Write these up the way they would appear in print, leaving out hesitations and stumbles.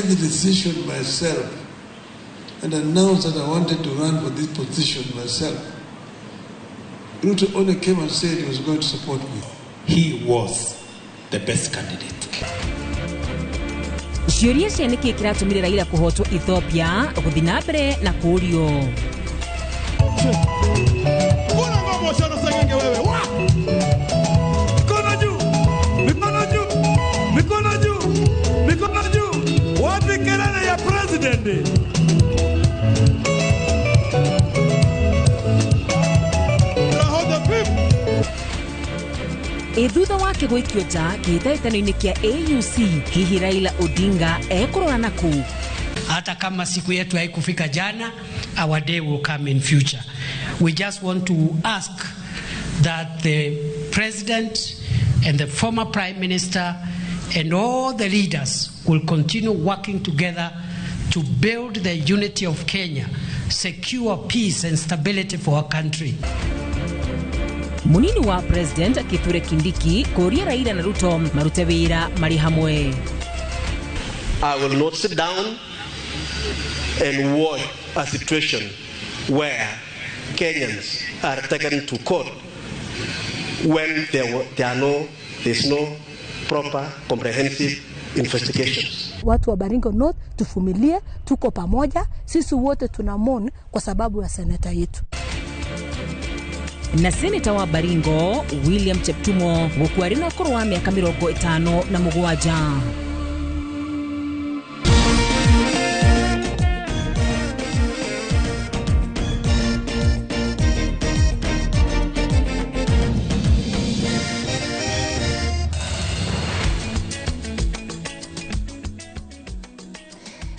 made the decision myself and announced that I wanted to run for this position myself. Ruto only came and said he was going to support me. He was the best candidate. Ciũria cia nĩkĩ kĩratũmire Raila kũhotwo Ethiopia gũthiĩ na mbere na kũũrio. Mikono juu, mikono juu, mikono juu, mikono juu. Wapi kelele ya president? Thutha wake gũikio nja kĩhĩtahĩtano-inĩ kĩa AUC, hihi Raila Odinga ekũrora nakũ? Hata kama siku yetu haikufika jana, our day will come in future. We just want to ask that the president and the former prime minister and all the leaders will continue working together to build the unity of Kenya, secure peace and stability for our country. Munini wa President Kithure Kindiki kũũria Raila na Ruto marute wĩra marĩ hamwe. I will not sit down and watch a situation where Kenyans are taken to court when there's no proper comprehensive investigations. Watu wa Baringo North tuvumilie, tuko pamoja, sisi wote tuna mourn kwa sababu ya seneta yetu. Na seneta wa Baringo William Cheptumo gũkua arĩ na ũkũrũ wa mĩaka 57.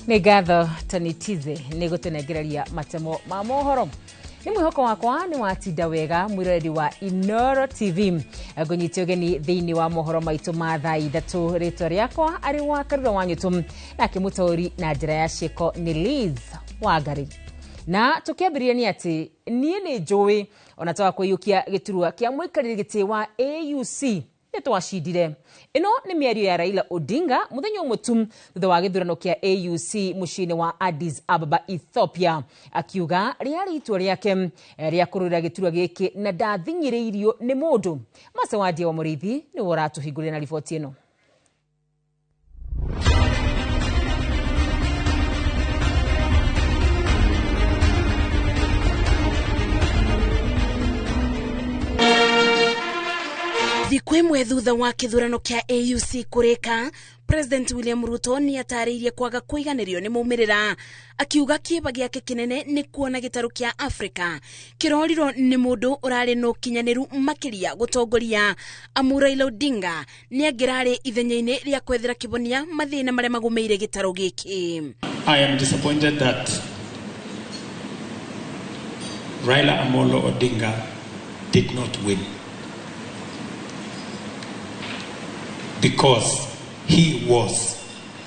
Nĩ ngatho Tonitize nĩ gũtũnengereria matemo ma mohoro. Nĩ mwĩhoko wakwa nĩ watinda wega mwĩroreri wa Inooro TV. Ngũnyite ũgeni thĩinĩ wa mohoro maitũ ma thaa 3. Rĩtwa rĩakwa arĩ wa Karura wa Nyũtũ, nake mũtaũri na njĩra ya ciĩko nĩ Liz Wangari. Na tũkĩambĩrĩria nĩ atĩ niĩ nĩ njũĩ ona twaga kũiyũkia gĩturwa kĩa mũikarĩri gĩtĩ wa AUC nĩ twacindire. Ĩno nĩ mĩario ya Raila Odinga mũthenya ũmwe tu thutha wa gĩthurano kĩa AUC mũciĩ-inĩ wa Addis Ababa, Ethiopia, akiuga rĩarĩ itua rĩake rĩa kũrũĩrĩra gĩturwa gĩkĩ na ndathinyĩrĩirio nĩ mũndũ. Mace Wandia wa Mũrĩithi nĩwe ũratũhingũrĩra na riboti ĩno. Thikũ ĩmwe thutha wa kĩthurano kĩa AUC kũrĩka, President William Ruto nĩ atarĩirie kwaga kũiganĩrio nĩ maumĩrĩra, akiuga kĩeba gĩake kĩnene nĩ kuona gĩtarũ kĩa Afrika kĩrorirwo nĩ mũndũ ũrarĩ na ũkinyanĩru makĩria gũtongoria, amu Raila Odinga nĩ angĩrarĩ ithenya-inĩ rĩa kwethera kĩhonia mathĩna marĩa magũmĩire gĩtarũ gĩkĩ. I am disappointed that Raila Amolo Odinga did not win, because he was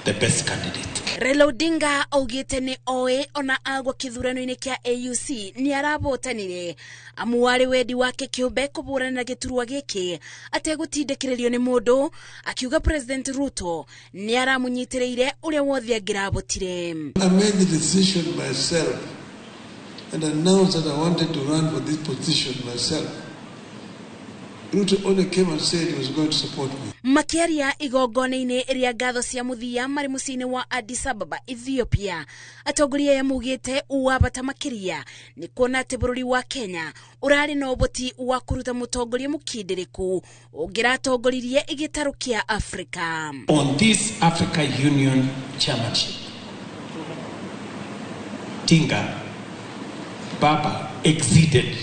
the best candidate. Raila Odinga augĩte nĩ oĩ ona agwa kĩthurano-inĩ kĩa AUC nĩ arabotanire, amu warĩ wendi wake kĩũmbe kũbũrana na gĩturwa gĩkĩ ategũtindĩkĩrĩrio nĩ mũndũ, akiuga President Ruto nĩ aramũnyitĩrĩire ũrĩa wothe angĩrabotire. I made the decision myself and announced that I wanted to run for this position myself. Ruto only came and said he was going to support me. Makĩaria igongona-inĩ rĩa ngatho cia mũthia marĩ mũciĩ-inĩ wa Addis Ababa, Ethiopia, atongoria aya maugĩte wa bata makĩria nĩ kuona atĩ bũrũri wa Kenya ũrarĩ na ũhoti wa kũruta mũtongoria mũkindĩrĩku ũngĩratongoririe gĩtarũ kĩa Afrika. On this Africa Union chairmanship, Tinga Baba exceeded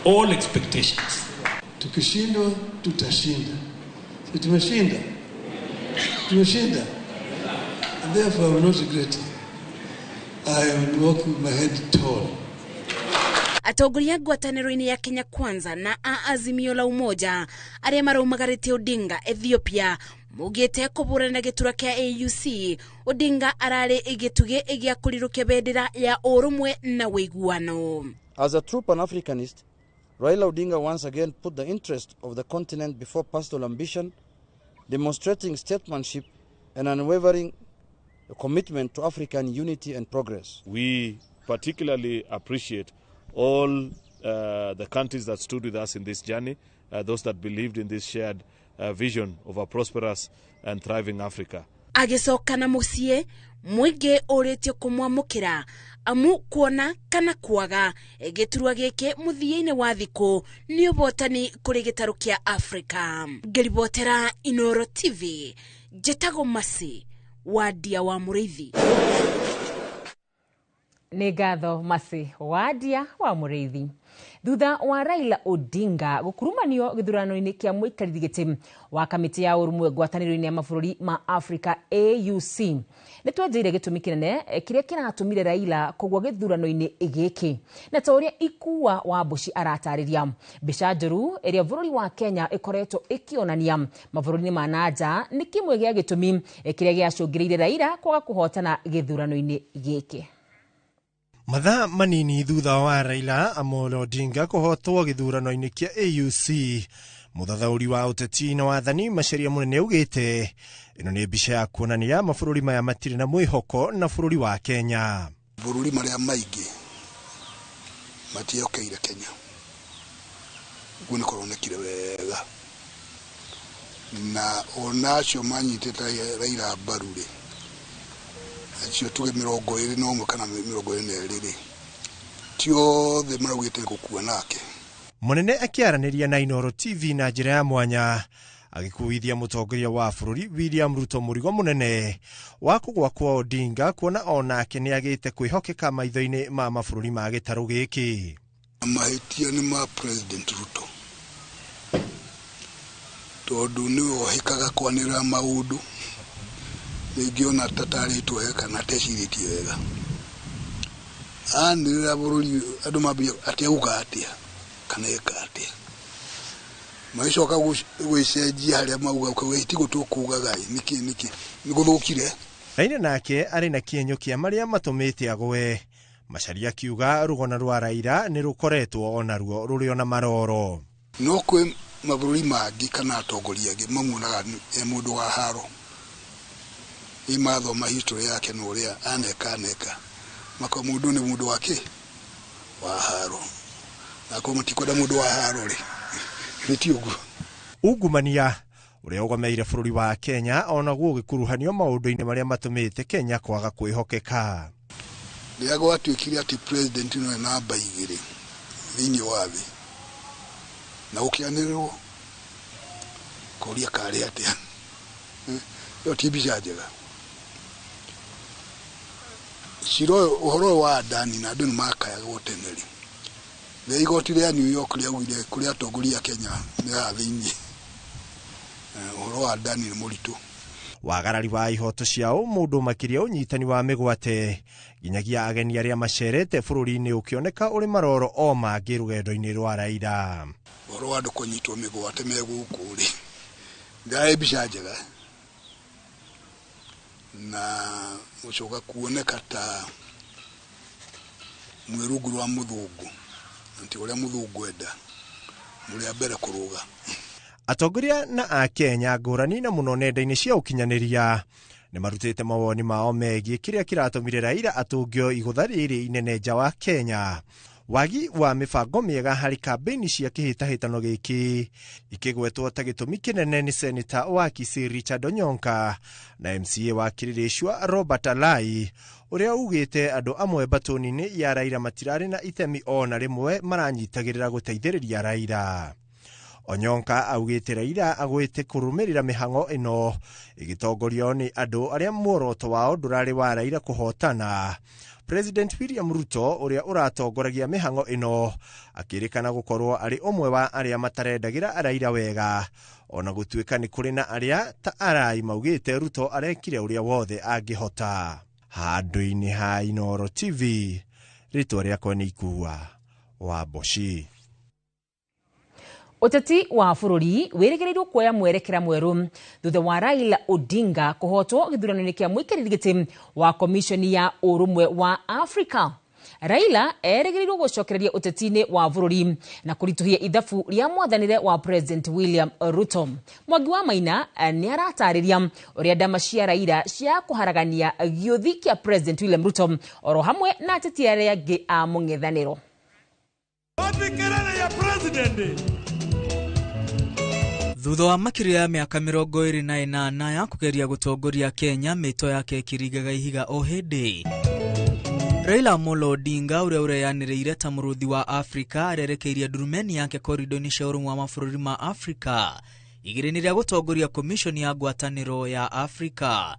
all expectations. Tukishindwa tutashinda. Si tumeshinda? Tumeshinda. And therefore I will not regret it. I will walk with my head tall. Atongoria ngwatanĩro-inĩ ya Kenya Kwanza na a Azimio la Umoja arĩa maraumagarĩtie Odinga Ethiopia maugĩte kũbũrana gĩturwa kĩa AUC, Odinga ararĩ gĩtugĩ gĩa kũrirũkia bendera ya ũrũmwe na ũiguano. As a true Pan-Africanist, Raila Odinga once again put the interest of the continent before personal ambition, demonstrating statesmanship and unwavering a commitment to African unity and progress. We particularly appreciate all the countries that stood with us in this journey, those that believed in this shared vision of a prosperous and thriving Africa. Agĩcoka na mũciĩ mũingĩ ũrĩtio kũmwamũkĩra amu kuona kana kwaga gĩturwa gĩkĩ mũthia-inĩ wa thikũ nĩ ũhotani kũrĩ gĩtarũ kĩa Afrika. Ngĩribotera Inooro TV, njĩtagwo Mercy Wandia wa Mũrĩithi. Nĩ ngatho Mercy Wandia wa Mũrĩithi. Thutha wa Raila Odinga gũkurumanio gĩthurano-inĩ kĩa mũikarĩri gĩtĩ wa kamĩtĩ ya ũrũmwe ngwatanĩro-inĩ ya mabũrũri ma Afrika AUC, nĩ twenjeire gĩtũmi kĩnene kĩrĩa kĩratũmire Raila kũgwa gĩthurano-inĩ gĩkĩ, na ta ũrĩa Ikua wa Mbuci aratarĩria, mbica njũru ĩrĩa bũrũri wa Kenya ĩkoretwo ĩkĩonania mabũrũri-inĩ ma nanja nĩ kĩmwe gĩa gĩtũmi kĩrĩa gĩacũngĩrĩirie Raila kwaga kũhotana gĩthurano-inĩ gĩkĩ. Mathaa manini thutha wa Raila Amolo Odinga kũhotwo gĩthurano-inĩ kĩa AUC, mũthathaũri wa ũteti na wathani Macharia Mũnene augĩte ĩno nĩ mbica ya kuonania mabũrũri maya matirĩ na mwĩhoko na bũrũri wa Kenya. Bũrũri marĩa maingĩ matiehokeire Kenya, ũguo nĩ kũronekire wega, na ona acio manyitĩte Raila mbaru rĩ, acio tuge 21 kana 22 rĩ, ti othe maraugĩte gũkua nake. Mũnene akĩaranĩria na Inooro TV na njĩra ya mwanya agĩkuithia mũtongoria wa bũrũri William Ruto mũrigo mũnene wa kũgwa kwa Odinga, kuona onake nĩ agĩte kwĩhokeka maitho-inĩ ma mabũrũri ma gĩtarũ gĩkĩ. Mahĩtia nĩ ma President Ruto, tondũ nĩwe ũhĩkaga kwanĩrĩra maũndũ rĩngĩ ona tatarĩtwo wega kana atecirĩtie wega. Anĩrĩra bũrũri andũ mambia atĩ auga atĩa kana eka atĩa, magĩcoka gwĩcenjia harĩa mauga ti gũtũkugaga nĩkĩ nĩkĩ nĩ gũthũkire. Raila nake arĩ na kĩenyo kĩa marĩa matũmĩte agwe. Macharia akiuga rũgona rwa Raila nĩ rũkoretwo onaruo rũrĩ ona maroro. No kwĩ mabũrũri mangĩ kana atongoria angĩ mamuonaga e mũndũ wa haro, ĩ mathoma history yake na ũrĩa aneka maka mũndũ nĩ mũndũ wake wa haro, na akorwo matikwenda mũndũ wa haro rĩ, nĩ ti ũguo. Ungumania ũrĩa ũgomeire bũrũri wa Kenya onaguo ũgĩkuruhanio maũndũ-inĩ marĩa matũmĩte Kenya kwaga kwĩhokeka. Rĩrĩa gwatuĩkire atĩ president no namba 2 thĩinĩ wa thĩ na gũkĩanĩrĩrwo kũria karĩ atĩa, ĩyo ti mbica njega. Cira ũyũ, ũhoro ũyũ wa Adani na andũ nĩ makayagwo tene rĩ, rĩrĩa igoti rĩa New York rĩaugire kũrĩ atongoria a Kenya nĩ haha thĩinĩ, ũhoro wa Adani nĩ mũritũ. Wagarari wa ihoto cia ũmũndũ makĩria ũnyitani wa mĩgwate nginyagia ageni arĩa macerete bũrũri-inĩ ũkĩoneka ũrĩ maroro o mangĩ rũgendo-inĩ rwa Raila. Ũhoro wa andũ kũnyitwo mĩgwate me gũkũ rĩ, ndarĩ mbica njega, na gũcoka kuoneka ta mwĩ rungu rwa mũthũngũ, atĩ ũrĩa mũthũngũ enda mũrĩ a mbere kũrũga. Atongoria na Akenya ngũrani na mũno nenda-inĩ cia ũkinyanĩria nĩ marutĩte mawoni mao megiĩ kĩrĩa kĩratũmire Raila atũngio igũtha rĩrĩ inene nja wa Kenya. Wagi wa mĩbango mĩega harĩ kambĩini cia kĩhĩtahĩtano gĩkĩ ikĩgwetwo ta gĩtũmi kĩnene nĩ seneta wa Kisii Richard Onyonka na MCA wa Kĩrĩrĩcua Robert Alai, ũrĩa ugĩte andũ amwe mbatũni-inĩ ya Raila matirarĩ na itemi ona rĩmwe maranyitagĩrĩra gũteithĩrĩria Raila. Onyonka augĩte Raila agwĩte kũrũmĩrĩra mĩhang'o ĩno ĩgĩtongorio nĩ andũ arĩa muoroto wao ndũrarĩ wa Raila kũhotana. President William Ruto ũrĩa ũratongoragia mĩhang'o ĩno akĩrĩkana gũkorwo arĩ ũmwe wa arĩa matarendagĩra Raila wega, ona gũtuĩka nĩ kũrĩ na arĩa ta Arai maugĩte Ruto arekire ũrĩa wothe angĩhota. Handũ-inĩ ha Inooro TV, rĩtwa rĩakwa nĩ Ikua wa Mboci. Ũteti wa bũrũri wĩrĩgĩrĩirwo kuoya mwerekera mwerũ thutha wa Raila Odinga kũhotwo gĩthurano-inĩ kĩa mũikarĩri gĩtĩ wa komishoni ya ũrũmwe wa Afrika. Raila erĩgĩrĩirwo gũcokereria ũteti-inĩ wa bũrũri na kũritũhia ithabu rĩa mwathanĩre wa President William Ruto. Mwangi wa Maina nĩ aratarĩria ũrĩa ndama cia Raila cia kũharagania gĩũthi kĩa President William Ruto oro hamwe na ateti arĩa angĩ a mũng'ethanĩro. Wapi kelele ya president? Thutha wa makĩria ya mĩaka 28 ya kũgeria gũtongoria Kenya, mĩto yake ĩkĩringaga ihiga o hĩndĩ. Raila Amolo Odinga ũrĩa ũreyanĩrĩire ta mũrũthi wa Afrika arerekeirie ndurumeni yake korido-inĩ cia ũrũmwe wa mabũrũri ma Afrika igĩrĩ-inĩ rĩa gũtongoria komishoni ya ngwatanĩro ya Afrika.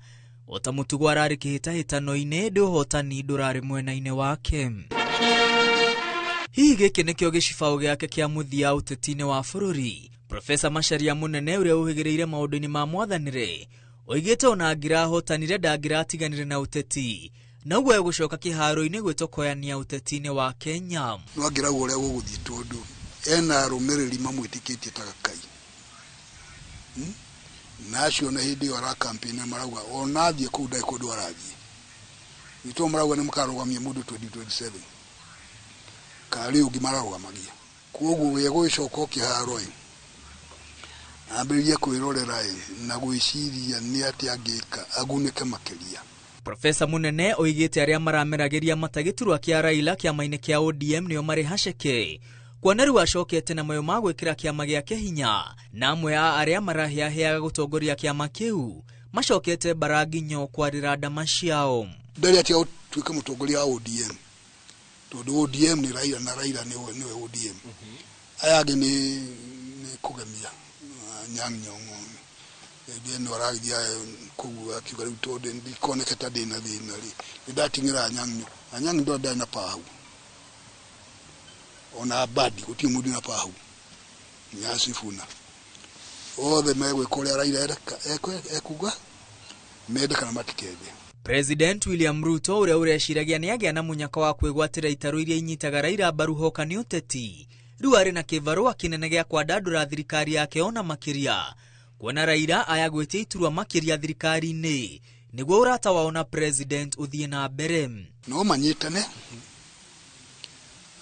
O ta mũtugo ararĩ kĩhĩtahĩtano-inĩ, ĩndĩ ũhotani ndũrarĩ mwena-inĩ wake. Hihi gĩkĩ nĩkĩo gĩcibaũ gĩake kĩa mũthia ũteti-inĩ wa bũrũri? Profesa Macharia Munene ũrĩa ũhĩgĩrĩire maũndũ-inĩ ma mwathanĩre oigĩte ona angĩrahotanire ndangĩratiganire na ũteti, na ũguo egũcoka kĩharo-inĩ gwĩtokoyania ũteti-inĩ wa Kenya. No angĩrauga ũrĩa gũgũthiĩ tondũ ena arũmĩrĩri mamwĩtĩkĩtie ta Gakai. Na acio na hĩndĩ ĩyo arakampĩina marauga ona athiĩ kũu ndarĩ kũndũ arathiĩ. Nĩtondũ marauga nĩ makarũgamia mũndũ 2027. Kana rĩu ũngĩ mararũgamagia. Koguo we gũgĩcoka kĩharo ĩ, ambĩrĩrie kwĩrorera ĩ na gwĩciria nĩ atĩa angĩka agunĩke makĩria. Profesa Munene oigĩte arĩa marameragĩria mata gĩturwa kĩa Raila kĩama-inĩ kĩa ODM nĩo marĩ haceke, kuona rĩu acokete na mayo ma gwĩkĩra kĩama gĩake hinya, na amwe a arĩa marahĩahĩaga gũtongoria kĩama kĩu macokete baranginyo kwarĩra ndama ciao. Ndarĩ atiga gũtuĩka mũtongoria wa ODM tondũ ODM nĩ Raila na Raila nĩwe ODM. Aya angĩ nĩ kũgemia Anyang' Nyong'o hĩndĩ ĩno aragĩthiĩ kũu akiuga rĩu tondũ ndikoneke ta ndĩna thĩna rĩ, nĩndating'ĩra Anyang' Nyong'o. Anyang' Nyong'o ndarĩ na pahu ona Mbadi gũtirĩ mũndũ na pahu nĩ Sifuna. Othe megwĩka ũrĩa Raila ekuga mende kana matikende. President William Ruto ũrĩa ũreciragia nĩagĩa na mũnyaka wa kwĩgwatĩra itaru iria inyitaga Raila mbaru hoka nĩ ũteti, rĩu arĩ na kĩbarũa kĩnene gĩa kwandandũra thirikari yake ona makĩria, kuona Raila aya gwĩtia iturwa makĩria thirikari-inĩ nĩguo ũrata wao na president ũthiĩ na mbere. No manyitane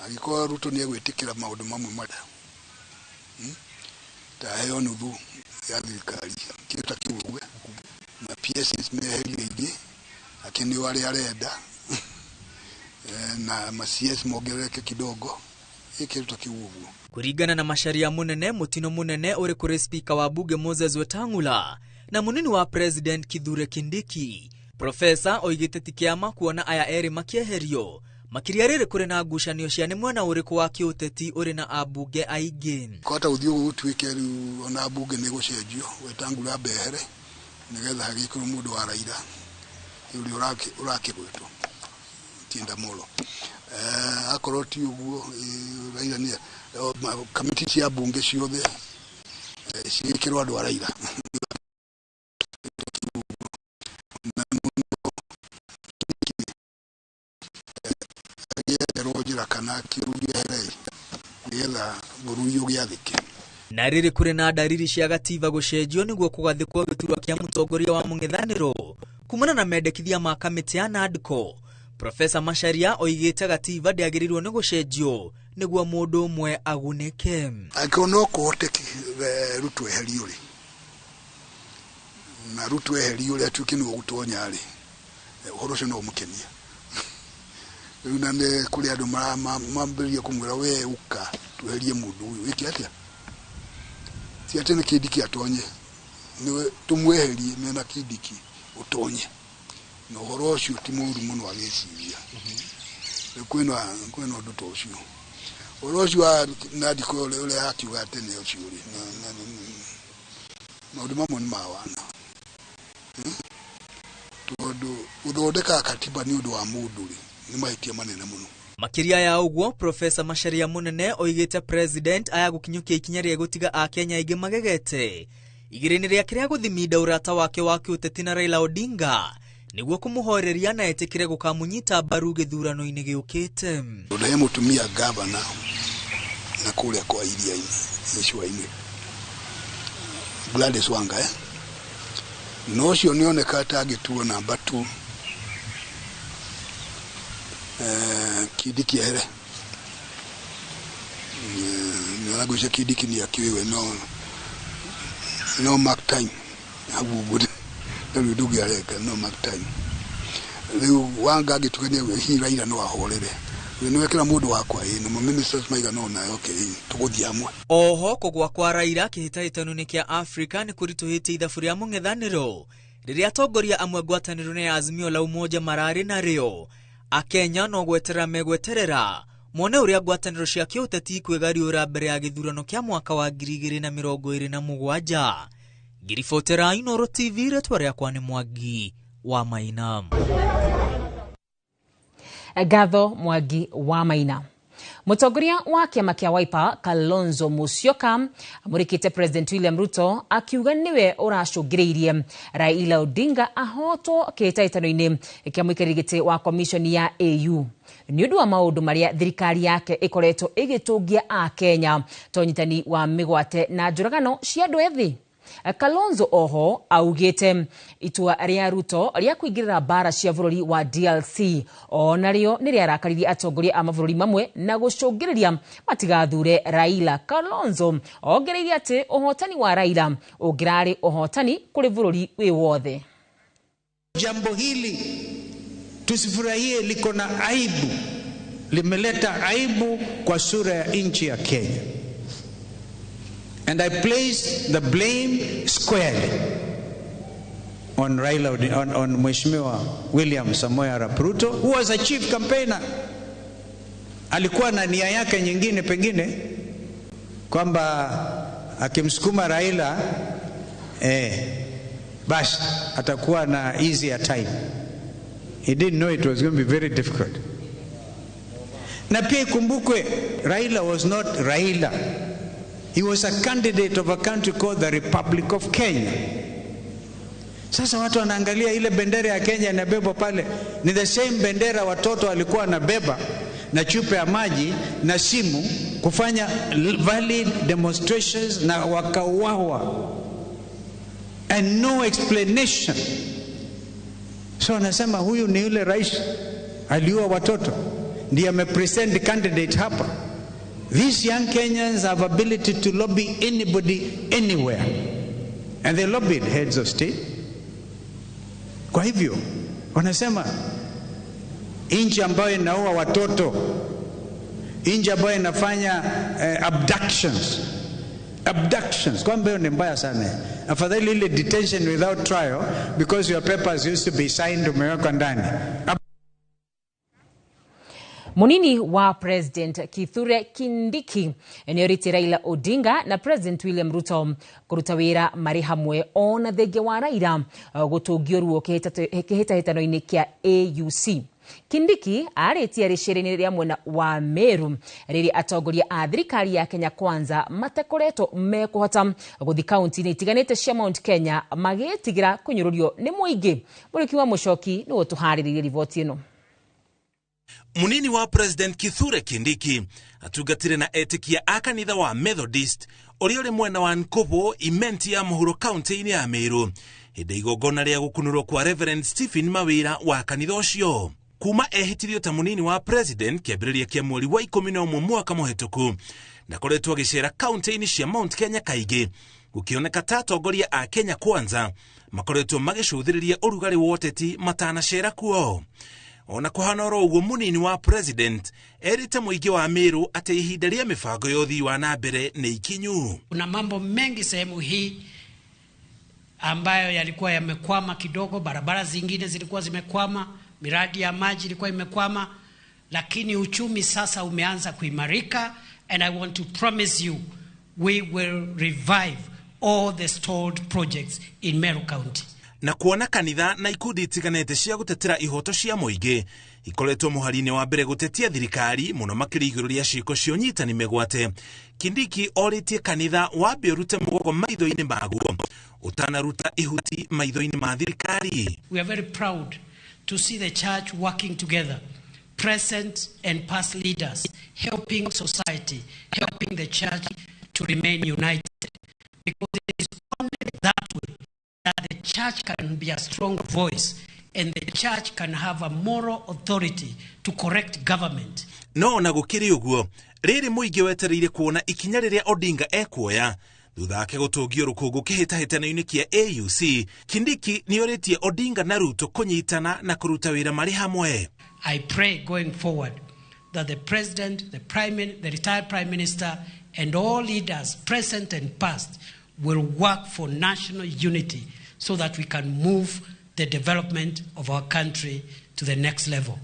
angĩkorwo Ruto nĩegwĩtĩkĩra maũndũ mamwe marĩa ta heo nuthu ya thirikari kĩndũ ta kĩu ũguo, na PSs meherio ingĩ akĩneo arĩa arenda na ma CS mongerereke kidogo kĩndũ ta kĩu ũguo. Kũringana na Macharia Munene, mũtino mũnene ũrĩ kũrĩ speaker wa bunge Moses Wetang'ula na mũnini wa president Kithure Kindiki. Profesa oigĩte ti kĩama kuona aya erĩ makĩeherio, makĩria rĩrĩ kũrĩ na ngucanio cia nĩ mwena ũrĩkũ wa kĩũteti ũrĩ na ambunge aingĩ. Kwahota gũthiĩ ũguo gũtuĩke rĩu ona mbunge nĩ gũcenjio, Wetang'ula ambehere nĩgetha hagĩkĩrwo mũndũ wa Raila ũrĩa ũrakĩgwetwo Tinda Molo. Akorwo ti ũguo Raila nĩ kamĩtĩ cia mbunge ciothe ciĩkĩrwo andũ a Raila. Na agĩetherwo njĩra kana kĩũria ehere nĩgetha bũrũri ũgĩathĩke. Na rĩrĩ kũrĩ na ndariri cia gatiba gũcenjio nĩguo kũgathĩkwo gĩturwa kĩa mũtongoria wa mũng'ethanĩro kumana na mendekithia ma kamĩtĩ ya NADCO. Profesa Macharia oigĩte gatiba ndĩagĩrĩirwo nĩ gũcenjio nĩguo mũndũ ũmwe agunĩke. Angĩkorwo no kũhoteke Ruto eherio rĩ, na Ruto eherio rĩ atuĩke nĩwe ũgũtonya rĩ, ũhoro ũcio no ũmũkenie. Rĩu na nĩ kũrĩ andũ mambĩrĩria kũmwĩra we ũka tweherie mũndũ ũyũ wĩke atĩa, ti atĩ nĩ Kindiki atonye, nĩwe tũmweherie mena Kindiki ũtonye. Na ũhoro ũcio ti mũũru mũno agĩciria. Rĩu kwĩna ũndũ ta ũcio. Ũhoro ũcio wa NADCO ũrĩa akiuga tene ũcio rĩ, maũndũ mamwe nĩ ma wana. Tondũ gũthondeka katiba nĩ ũndũ wa mũndũ rĩ, nĩ mahĩtia manene mũno. Makĩria ya ũguo, Profesa Macharia Munene oigĩte president aya gũkinyũkia ikinya rĩa gũtiga akenya aingĩ magegete igĩrĩ-inĩ rĩake rĩa gũthiminda ũrata wake wa kĩũteti na Raila Odinga nĩguo kũmũhoreria na etĩkĩre gũkamũnyita mbaru gĩthurano-inĩ gĩũkĩte. Tondũ he mũtumia gavana na kũrĩa kwa iria-inĩ gĩcũa-inĩ Gladys Wanga na ũcio nĩoneka ta angĩtuo namba 2 Kindiki ehere. Na ngwĩciria Kindiki nĩ akĩũĩ we no mark time hau ũguo rĩu ndũngĩareka no mark time. Rĩu Wanga angĩtuga nĩ hihi Raila no ahorere, nĩ wekĩra mũndũ wakwa ĩ na ministers maigana ũna, okay, tũgũthiĩ hamwe. Oho kũgwa kwa Raila kĩhĩtahĩtano-inĩ kĩa Afrika nĩ kũritũhĩtie ithabu rĩa mũng'ethanĩro rĩrĩa atongoria amwe ngwatanĩro ya Azimio la Umoja mararĩ narĩo. Akenya no gweterera megweterera mone ũrĩa ngwatanĩro cia kĩũteti ikwĩgariũra mbere ya gĩthurano kĩa mwaka wa 2027. Ngiribotera Inooro TV, rĩtwa rĩakwa nĩ Mwangi wa Maina. Ngatho Mwangi wa Maina. Mũtongoria wa kĩama kĩa Wiper Kalonzo Musyoka amũrĩkĩte President William Ruto akiuga nĩwe ũracũngĩrĩirie Raila Odinga ahotwo kĩhĩtahĩtano-inĩ kĩa mũikarĩri gĩtĩ wa commission ya AU nĩ ũndũ wa maũndũ marĩa thirikari yake ĩkoretwo ĩgĩtũngia Akenya ta ũnyitani wa mĩgwate na njũragano cia andũ ethĩ. Kalonzo oho augĩte itua rĩa Ruto rĩa kũingĩrĩra mbara cia bũrũri wa DRC o narĩo nĩ rĩarakaririe atongoria a mabũrũri mamwe na gũcũngĩrĩria matigathure Raila. Kalonzo ongereire atĩ ũhotani wa Raila ũngĩrarĩ ũhotani kũrĩ bũrũri wĩ wothe. Jambo hili tusifurahie, liko na aibu, limeleta aibu kwa sura ya nchi ya Kenya. And I place the blame squarely on Raila, on Mheshimiwa William Samoei Arap Ruto, who was a chief campaigner. Alikuwa na nia yake nyingine pengine kwamba akimsukuma Raila basi atakuwa na easier time. He didn't know it was going to be very difficult. Na pia ikumbukwe, Raila was not Raila. He was a candidate of a country called the Republic of Kenya. Sasa watu wanaangalia ile bendera ya Kenya inabebwa pale, ni the same bendera watoto walikuwa wanabeba na chupa ya maji na simu kufanya valid demonstrations na wakauawa. And no explanation. So anasema huyu ni yule rais aliua watoto, ndiye amepresent candidate hapa. These young Kenyans have ability to lobby anybody anywhere. And they lobbied heads of state. Kwa hivyo wanasema nchi ambayo inaua watoto, nchi ambayo inafanya abductions, kwamba ni mbaya sana. Afadhali ile detention without trial because your papers used to be signed umewekwa ndani. Munini wa President Kithure Kindiki nĩorĩtie Raila Odinga na President William Ruto kũruta wĩra marĩ hamwe ona thengia wa Raila gũtũngio ruo kĩhĩtahĩtano-inĩ kĩa AUC. Kindiki arĩtie rĩcĩrĩ-inĩ rĩa mwena wa Meru rĩrĩa atongoria a thirikari ya Kenya Kwanza matakoretwo mekũhota gũthiĩ kaunti-inĩ itiganĩte cia Mount Kenya magĩtigĩra kũnyũrũrio nĩ mũingĩ. Mũrĩki wa Mũcoki nĩwe ũtũharĩrĩirie riboti ĩno. Munini wa President Kithure Kindiki atungatire na etikia a kanitha wa Methodist ũrĩa ũrĩ mwena wa Nkobo Imenti ya mũhuro kaunti-inĩ ya Meru hĩndĩ igongona rĩa gũkunũrwo kwa Reverend Stephen Mawira wa kanitha ũcio. Kuma ehĩtirio ta munini wa President kĩambĩrĩria kĩa mweri wa 11 mwaka mũhĩtũku ndakoretwo agĩcera kaunti-inĩ cia Mount Kenya kaingĩ gũkĩoneka ta atongoria a Kenya Kwanza makoretwo magĩcũthĩrĩria ũrugarĩ wa ũteti matanacera kuo. Ona kuhana oro ũguo munini wa President erĩte mũingĩ wa Meru atĩ ihinda rĩa mĩbango ya ũthii wa na mbere nĩ ikinyu. Kuna mambo mengi sehemu hii ambayo yalikuwa yamekwama kidogo, barabara zingine zilikuwa zimekwama, miradi ya maji ilikuwa imekwama, lakini uchumi sasa umeanza kuimarika, and I want to promise you we will revive all the stalled projects in Meru County. Na kuona kanitha na ikundi itiganĩte cia gũtetera ihoto cia mũingĩ ikoretwo mũhari-inĩ wa mbere gũtetia thirikari mũno makĩria igũrũ rĩa ciĩko cia ũnyitani mĩgwate. Kindiki orĩtie kanitha wambe ũrute mũgogo maitho-inĩ maguo ũtanaruta ihuti maitho-inĩ ma thirikari. We are very proud to see the church working together, present and past leaders, helping society, helping the church to remain united, because it is only that way that the church can be a strong voice And the church can have a moral authority to correct government. No ona gũkĩrĩ ũguo, rĩrĩ mũingĩ wetereire kuona ikinya rĩrĩa Odinga ekuoya thutha wake gũtũngio rũkũngũ kĩhĩtahĩtano-inĩ kĩa AUC. Kindiki nĩorĩtie Odinga na Ruto kũnyitana na kũruta wĩra marĩ hamwe. I pray going forward that the president, the retired prime minister, and all leaders, present and past, will work for national unity so that we can move the development of our country to the next level.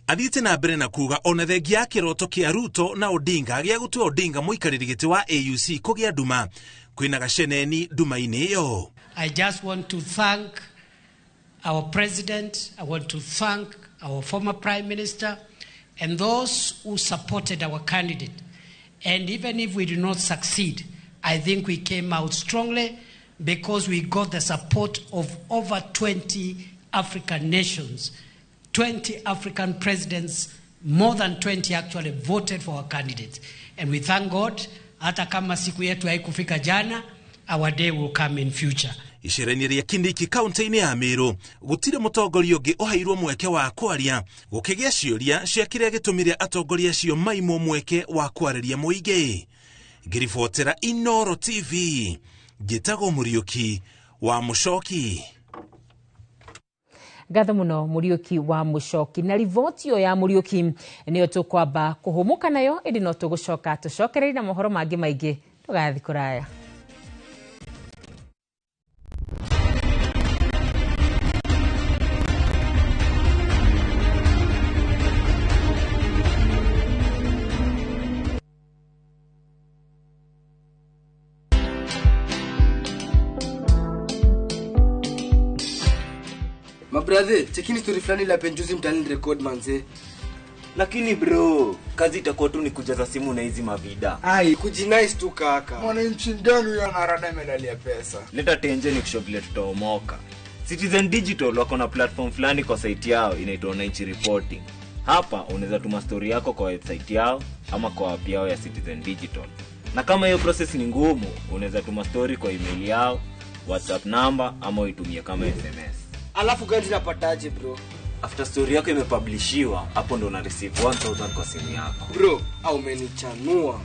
Athiĩte na mbere na kuga ona thengia ya kĩroto kĩa Ruto na Odinga gĩa gũtua Odinga mũikarĩri gĩtĩ wa AUC kũgĩa nduma, kwĩna gaceneni nduma-inĩ ĩyo. I just want to thank our president, I want to thank our former prime minister, and those who supported our candidate. And even if we did not succeed, I think we came out strongly because we got the support of over 20 African nations. 20 African presidents, more than 20 actually voted for our candidate. And we thank God, hata kama siku yetu haikufika jana, our day will come in future. Icera-inĩ rĩa Kindiki kaunti-inĩ ya Meru gũtirĩ mũtongoria ũngĩ ũheirwo mweke wa kwaria, gũkĩgĩa ciũria cia kĩrĩa gĩtũmire atongoria acio maimwo mweke wa kwarĩria mũingĩ. Ngĩribotera Inooro TV, ngĩtagwo Mũriũki wa Mũcoki. Ngatho muno Mũriũki wa Mũcoki. Na riboti ĩyo ya Mũriũki nĩyo tũkwamba kũhũmũka nayo, ĩndĩ no tũgũcoka tũcokererie na mohoro mangĩ maingĩ. Ndũgathiĩ kũraya. Brother, chekini story fulani la penjuzi mtani record manze. Lakini bro, kazi itakuwa tu ni kujaza simu na hizi mavida. Ai, kujinice tu kaka. Mwananchi gani huyo anarada medali ya pesa? Leta tenje ni kusho vile tutaomoka. Citizen Digital wako na platform fulani kwa site yao inaitwa Wananchi Reporting. Hapa unaweza tuma story yako kwa website yao ama kwa app yao ya Citizen Digital. Na kama hiyo process ni ngumu, unaweza tuma story kwa email yao, WhatsApp number ama uitumie kama SMS. Alafu gani napataje bro? After story yako imepublishiwa, hapo ndo una receive 1000 kwa simu yako. Bro, au umenichanua.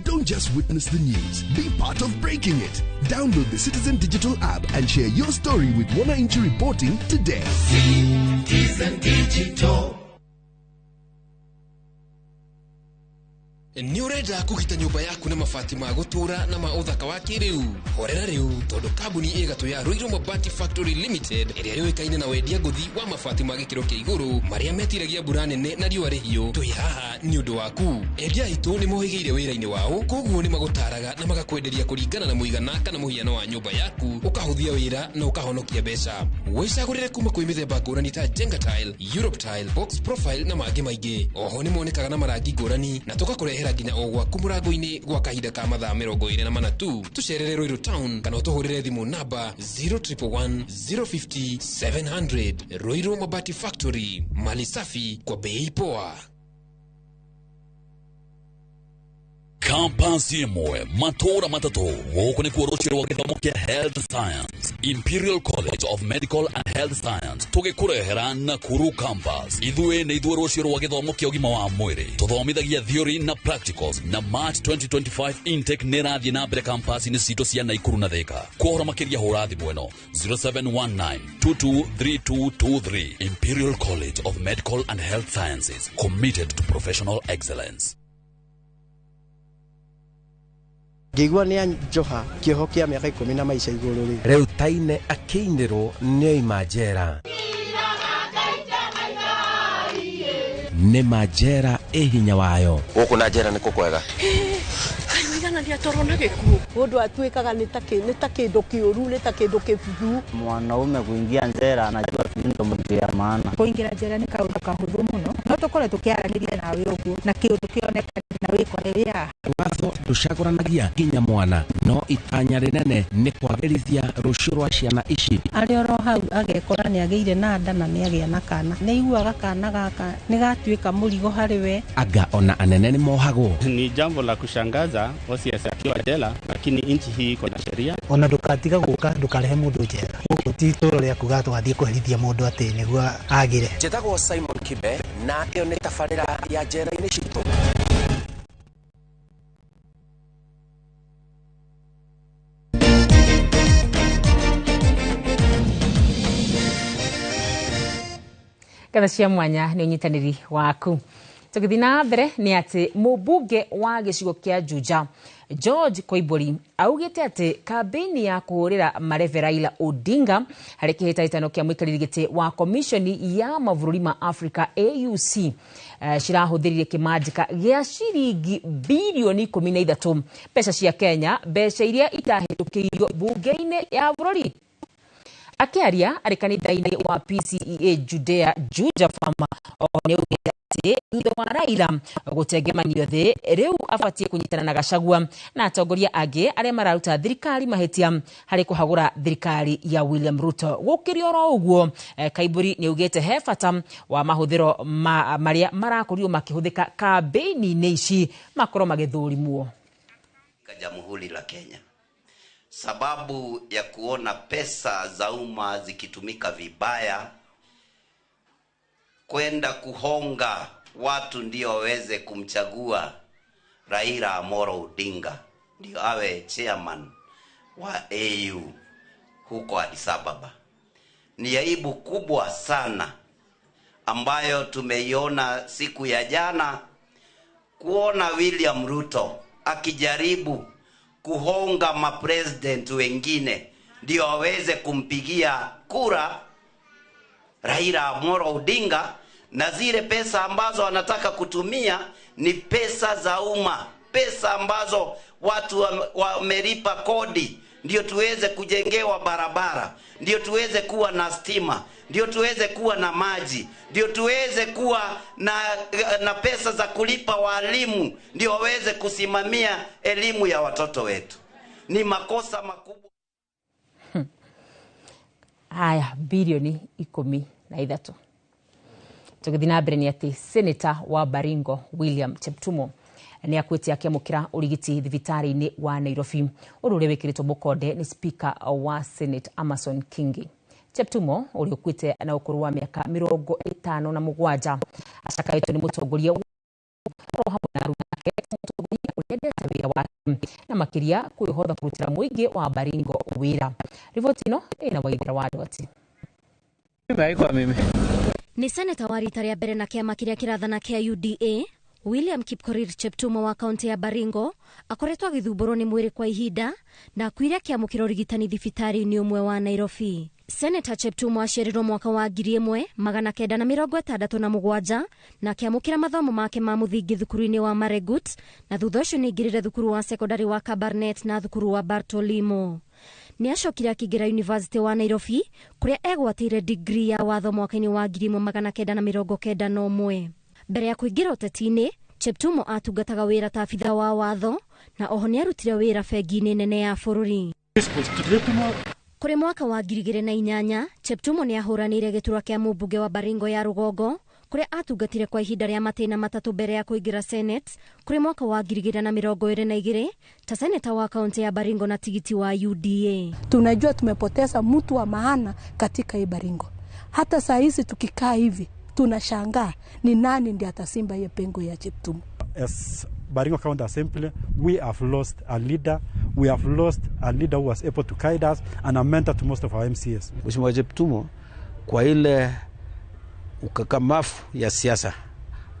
Don't just witness the news, be part of breaking it. Download the Citizen Digital app and share your story with Wananchi Reporting today. Citizen Digital. Nĩ ũrenda kũgita nyũmba yaku na mabati ma gũtũũra na ma ũthaka wa kĩrĩu? Horera rĩu tondũ kambuni ĩgatũ ya Ruiru Mabati Factory Limited ĩrĩa yũĩkaine na wendia ngũthi wa mabati ma gĩkĩro kĩa igũrũ marĩa metiragia mbura nene na riũa rĩhiũ, twĩ haha nĩ ũndũ waku. Endia aitũ nĩ mohĩgĩire wĩra-inĩ wao, koguo nĩ magũtaraga na magakwenderia kũringana na mũigana kana mũhiano wa nyũmba yaku, ũkahũthia wĩra na ũkahonokia mbeca. Wĩcagũrĩre kuma kwĩ mĩthemba ngũrani ta Jenga Tile, Europe Tile, Box Profile na mangĩ maingĩ. Oho nĩ monekaga na marangi ngũrani na tũgakũrehera nginya o gwaku mũrango-inĩ gwa kahinda ka mathaa 24 tu. Tũcerere Ruiru Town kana ũtũhũrĩre thimũ namba 0111 050 700. Ruiru Mabati Factory, mali safi kwa bei poa. Campus imwe matora matatu gũkũ nĩkuo rũciũ rwa gĩthomo kĩa Health Science, Imperial College of Medical and Health Science, tũgĩkũrehera Nakuru Campus. Ithuĩ nĩ ithuĩ rũciũ rwa gĩthomo kĩa ũgima wa mwĩrĩ, tũthomithagia theory na practicals, na March 2025 intake nĩ ĩrathiĩ na mbere campus-inĩ citũ cia Nakuru na Thika. Kwa ũhoro makĩria hũra thimũ ĩno 0719 223223. Imperial College of Medical and Health Sciences, committed to professional excellence. Ngĩigua nĩ anjoha kĩoho kĩa mĩaka 10 na maica igũrũ rĩ. Rĩu Taine akĩinĩrwo nĩ oima njera. Nĩ ma njera ĩ hinya wayo. Gũkũ na njera nĩ kũkwega. Kaigana nĩ atorwo na gĩkuũ. Mũndũ atuĩkaga nĩ ta kĩndũ kĩũru, nĩ ta kĩndũ kĩbuthu. Mwanaume kuingia njera anajua ndo mtu ya maana. Kũingĩra njera nĩ kaũndũ kahũthũ mũno, no tũkorwo tũkĩaranĩria nawe ũguo na kĩũndũ kĩonekane na wĩkore wĩ haha. Watho ndũcagũranagia nginya mwana, no itanya rĩnene nĩ kwagĩrithia rũciũ rwa ciana ici. Arĩ oro hau agekora nĩ agĩire na nda na nĩ agĩa na kana, nĩ aiguaga kana gaka nĩ gatuĩka mũrigo harĩ we. Anga ona anene nĩ mohagwo. Ni jambo la kushangaza. CS akiwa jela, lakini nchi hii iko na sheria. Ona ndukatiga guka ndukarehe mundu njera guku ti itũra rĩa kuga twathiĩ kũherithia mũndũ atĩ nĩguo agĩre. Njĩtagwo Simon Kibe na ĩyo nĩ tabarĩra ya njera-inĩ citũ. Ngatho cia mwanya nĩ ũnyitanĩri waku. Tũgĩthiĩ na mbere nĩ atĩ mũmbunge wa gĩcigo kĩa Juja George Koimburi augĩte atĩ kambĩini ya kũhũrĩra marebe Raila Odinga harĩ kĩhĩtahĩtano kĩa mũikarĩri gĩtĩ wa komishoni ya mabũrũri ma Africa AUC cirahũthĩrire kĩmanjĩka gĩa ciringi birioni 13 mbeca cia Kenya, mbeca iria itahĩtũkĩirio bunge-inĩ ya bũrũri. Akĩaria arĩ kanitha-inĩ wa PCEA Judea Juja Farmer nĩ augĩte atĩ thutha wa Raila gũtengemanio thĩ rĩu abatiĩ kũnyitana na Gachagua na atongoria angĩ arĩa mararuta thirikari mahĩtia harĩ kũhagũra thirikari ya William Ruto. Gũkĩrĩ oro ũguo, Koimburi nĩ augĩte he bata wa mahũthĩro marĩa marakorirwo makĩhũthĩka kambĩini-inĩ ici makorwo magĩthũrimwo. Jamhuri la Kenya, sababu ya kuona pesa za umma zikitumika vibaya kwenda kuhonga watu ndio waweze kumchagua Raila Amolo Odinga ndio awe chairman wa AU huko Addis Ababa. Ni aibu kubwa sana ambayo tumeiona siku ya jana, kuona William Ruto akijaribu kuhonga mapresident wengine ndio waweze kumpigia kura Raila Amolo Odinga, na zile pesa ambazo anataka kutumia ni pesa za umma, pesa ambazo watu wamelipa kodi ndio tuweze kujengewa barabara, ndio tuweze kuwa na stima, ndio tuweze kuwa na maji, ndio tuweze kuwa na pesa za kulipa walimu ndio waweze kusimamia elimu ya watoto wetu. Ni makosa makubwa. Haya, bilioni 13. Tũgĩthiĩ na mbere nĩ atĩ Senator wa Baringo William Cheptumo nĩ akuĩte akĩamũkĩra ũrigiti thibitarĩ-inĩ wa Nairobi, ũndũ ũrĩa wĩkĩrĩtwo mũkonde nĩ Speaker wa Senate Amason Kingi. Cheptumo ũrĩa ũkuĩte na ũkũrũ wa mĩaka 57 acakaĩtwo nĩ mũtongoria oro hamwe na aruna ake, mũtongoria ũrĩa endete wĩra wake na makĩria kwĩhotha kũrutĩra mũingĩ wa Baringo wĩra. Riboti ĩno ĩna Waithera wa Ndwati. Nĩ seneta wa rita rĩa mbere na kĩama kĩrĩa kĩrathana kĩa UDA William Kipkorir Cheptumo wa kaunti ya Baringo akoretwo agĩthumbũrwo nĩ mwĩrĩ kwa ihinda na akuire akĩamũkĩra ũrigitani thibitarĩ-inĩ ũmwe wa Nairobi. Senator Cheptumo aciarirwo mwaka wa 1967 na akĩamũkĩra mathomo make ma mũthingi thukuru-inĩ wa Maregut, na thutha ũcio nĩ aingĩrire thukuru wa sekondari wa Kabarnet na thukuru wa Bartolimo. Nĩ acokire akĩingĩra University wa Nairobi kũrĩa egwatĩire degree ya watho mwaka-inĩ wa 1991. Mbere ya kũingĩra ũteti-inĩ, Cheptumo atungataga wĩra ta abitha wa watho na oho nĩ arutire wĩra bengi-inĩ nene ya bũrũri. Kũrĩ mwaka wa 2008, Cheptumo nĩ ahũranĩire gĩturwa kĩa mũmbunge wa Baringo ya rũgongo kũrĩa atungatire kwa ihinda rĩa matĩna matatũ mbere ya kũingĩra Senate kũrĩ mwaka wa 2022 ta seneta wa kaunti ya Baringo na tigiti wa UDA. Tunajua tumepoteza mtu wa maana katika hii Baringo. Hata saa hizi tukikaa hivi tunashangaa ni nani ndiye atasimba hiyo pengo ya Cheptumo. As Baringo County Assembly, we have lost a leader. We have lost a leader who was able to guide us and a mentor to most of our MCAs. Mheshimiwa Cheptumo kwa ile ukakamafu ya siasa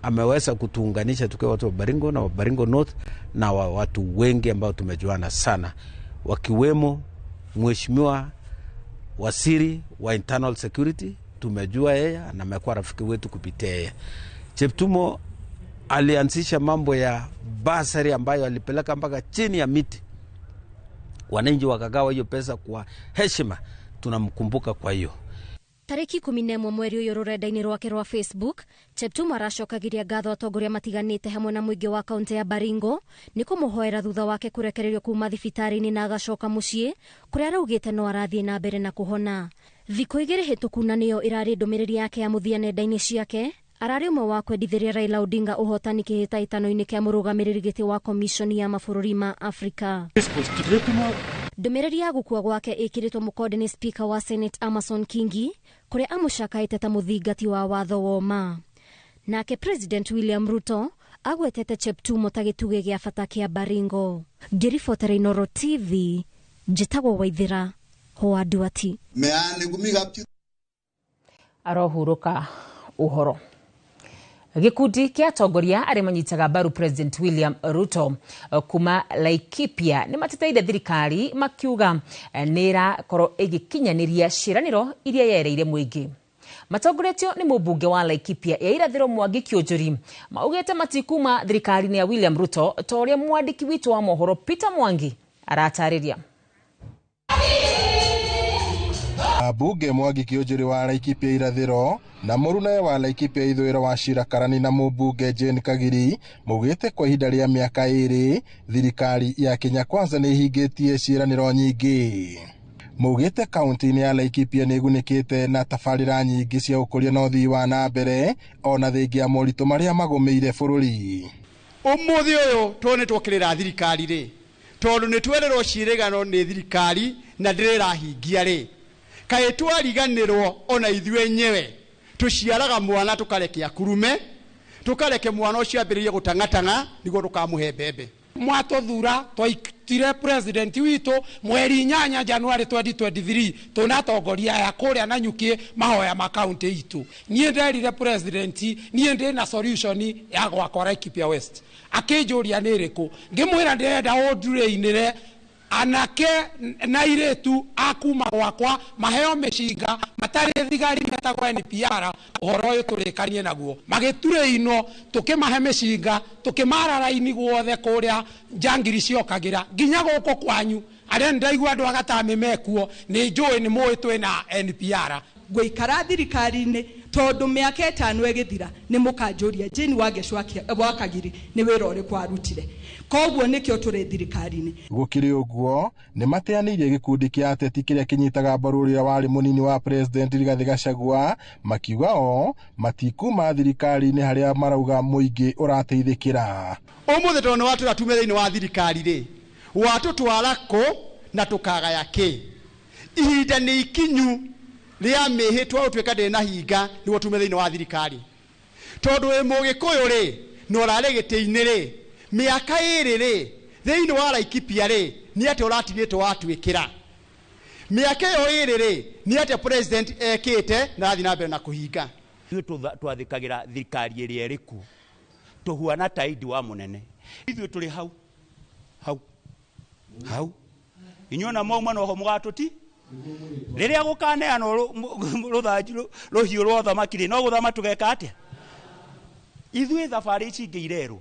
ameweza kutuunganisha tukiwa watu wa Baringo na wa Baringo North na wa watu wengi ambao tumejuana sana, wakiwemo Mheshimiwa Waziri wa Internal Security, tumejua yeye na amekuwa rafiki wetu kupitia yeye. Cheptumo alianzisha mambo ya basari ambayo alipeleka mpaka chini ya miti, wananchi wakagawa hiyo pesa kwa heshima. Tunamkumbuka kwa hiyo. Tariki 11 mweri ũyũ rũrenda-inĩ rwake rwa Facebook, Cheptumo aracokagiria ngatho atongoria matiganĩte hamwe na mũingĩ wa kaunti ya Baringo nĩ kũmũhoera thutha wake kũrekererio kuma thibitarĩ-inĩ na agacoka mũciĩ kũrĩa araugĩte no arathiĩ na mbere na kũhona. Thikũ igĩrĩ hĩtũku na nĩyo ĩrarĩ ndũmĩrĩri yake ya mũthia nenda-inĩ ciake, Ararĩ ũmwe wa kwendithĩria Raila Odinga ũhotani kĩhĩtahĩtano-inĩ kĩa mũrũgamĩrĩri gĩtĩ wa Commission ya mabũrũri ma Afrika. Ndũmĩrĩri ya gũkua gwake ĩkĩrĩtwo mũkonde nĩ Speaker wa Senate Amason Kingi, kũrĩa amũcakaĩte ta mũthingati wa watho woma. Nake President William Ruto agwetete Cheptumo ta gĩtugĩ gĩa bata kĩa Baringo. Ngĩribotera Inooro TV, njĩtagwo Waithĩra Hwaduati. Arohurũka ũhoro. Gĩkundi kĩa atongoria arĩa manyitaga mbaru President William Ruto kuma Laikipia nĩ mateteire thirikari makiuga nĩ ĩrakorwo ĩgĩkinyanĩria ciĩranĩro iria yereire mũingĩ. Matongoretio nĩ mũmbunge wa Laikipia ya irathĩro Mwangi Kĩũnjũri maugĩte matikuma thirikari-inĩ ya William Ruto ta ũrĩa mwandĩki witũ wa mohoro Peter Mwangi aratarĩria. Ambunge Mwangi Kĩũnjũri wa Laikipia irathĩro na mũrunawe wa Laikipia ithũĩro wa Shira Karani na mũmbunge Jane Kagiri maugĩte kwa ihinda rĩa mĩaka 2 thirikari ya Kenya Kwanza nĩ ĩhingĩtie ciĩranĩro nyingĩ. Maugĩte kaunti-inĩ ya Laikipia nĩ ĩgunĩkĩte na tabarĩra nyingĩ cia ũkũria na ũthii wa na mbere ona thengia ya moritũ marĩa magũmĩire bũrũri. Ũmũthĩ ũyũ tondũ nĩ twokĩrĩra thirikari rĩ, tondũ nĩ twerĩrwo ciĩrĩgano nĩ thirikari na ndĩrĩrahingia rĩ, kaĩ twariganĩrwo ona ithuĩ enyewe tũciaraga mwana tũkareke akurume, tũkareke mwana ũcio ambĩrĩrie gũtang'atang'a nĩguo tũkamũhe mbembe. Mwatũthura twaitire president witũ mweri 8 January 2023 tunatongoria aya kũrĩa Nanyuki mahoya ma kaunti itũ. Niĩ nderire president niĩ ndĩ na solution ya gwakwa Laikipia West, akĩnjũria nĩ ĩrĩkũ, ngĩmwĩra ndĩrenda ũndurĩinĩre anake na irĩtu akuma gwakwa maheo mĩcinga matarĩ thigari metagwo NPR, ũhoro ũyũ tũrĩkanie naguo. Magĩturĩinwo tũkĩmahe mĩcinga tũkĩmara raini guothe kũrĩa njangiri ciokagĩra nginya gũkũ kwanyu arĩa ndaigua andũ agatami mekuo nĩ njũĩ nĩ mũĩ twĩna NPR. Ngũikara thirikari-inĩ tondũ mĩaka 5 ĩgĩthira nĩ mũkanjũria Jane Wangecu wa Kagiri nĩ wĩra ũrĩkũ arutire, koguo nĩkĩo tũrĩ thirikari-inĩ. Gũkĩrĩ ũguo nĩ mateanĩirie gĩkundi kĩa ateti kĩrĩa kĩnyitaga mbaru ũrĩa warĩ mũnini wa president Rigathĩ Gachagua makiuga o matikuma thirikari-inĩ harĩa marauga mũingĩ ũrateithĩkĩra. Ũmũthĩ tondũ nĩ watwĩra tume thĩinĩ wa thirikari rĩ, watũtwara kũ na tũkagaya kĩ? Ihinda nĩ ikinyu rĩa mĩhĩtwa ũtuĩka ndĩrĩ na hinga nĩguo tume thĩinĩ wa thirikari, tondũ wĩ mũgĩkũyũ rĩ na ũrarĩ gĩtĩ-inĩ rĩ mĩaka 2 rĩ thĩinĩ wa Laikipia rĩ nĩ atĩa ũratigĩtwo watuĩkĩra? Mĩaka ĩyo 2 rĩ nĩ atĩa president ekĩte na arathiĩ na mbere na kũhinga? Ithuĩ twathĩkagĩra thirikari ĩrĩa ĩrĩkuo tũhuana ta indi wa mũnene. Ithuĩ tũrĩ hau hau hau, inyuĩ na mwauma noho mũgatũti rĩrĩa gũkaneanwo rũthanju rũhiũ rwa ũthamaki rĩ no gũthama tũgeka atĩa? Ithuĩ thabarĩ ici ingĩ irerwo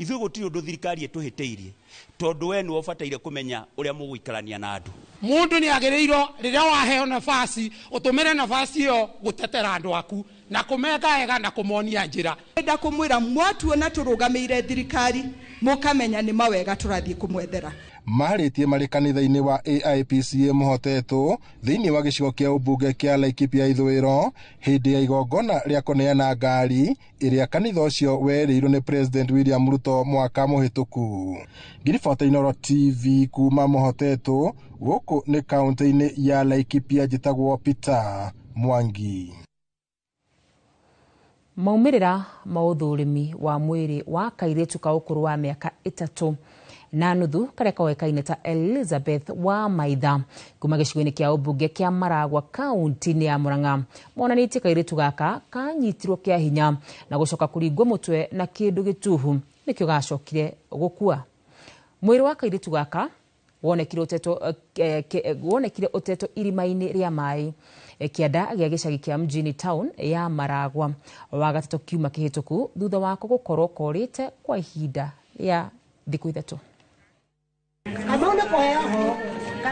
ithuĩ gũtirĩ ũndũ thirikari ĩtũhĩtĩirie tondũ we nĩwe ũbataire kũmenya ũrĩa mũgũikarania na andũ. Mũndũ nĩ agĩrĩirwo rĩrĩa waheo nafasi ũtũmĩre nafasi ĩyo gũtetera andũ aku na kũmeka wega na kũmonia njĩra. Ndenda kũmwĩra mwatuona tũrũgamĩire thirikari mũkamenya nĩ mawega tũrathiĩ kũmwethera. Marĩtie marĩ kanitha-inĩ wa AIPCA Mũhotetwo thĩinĩ wa gĩcigo kĩa ũmbunge kĩa Laikipia ithũĩro hĩndĩ ya igongona rĩa kũneana ngari ĩrĩa kanitha ũcio werĩirwo nĩ President William Ruto mwaka mũhĩtũku. Ngiribota Inooro TV kuma Mũhotetwo gũkũ nĩ kaunti-inĩ ya Laikipia, njĩtagwo Peter Mwangi. Maumĩrĩra ma ũthũrimi wa mwĩrĩ wa kairĩtu ka ũkũrũ wa mĩaka 3.5 karĩa koĩkaine ta Elizabeth wa Maitha kuma gĩcigo-inĩ kĩa ũmbunge kĩa Maragwa kaunti-inĩ ya Murang'a monanĩtie kairĩtu gaka kanyitirwo kĩa hinya na gũcoka kũringwo mũtwe na kĩndũ gĩtuhu nĩkĩo gacokire gũkua. Mwĩrĩ wa kairĩtu gaka wonekire ũtetwo irima-inĩ rĩa maĩ kĩanda gĩa gĩcagi kĩa Mjini town ya Maragwa wa gatatũ kiuma kĩhĩtũku thutha wako gũkorwo korĩte kwa ihinda rĩa thikũ 3.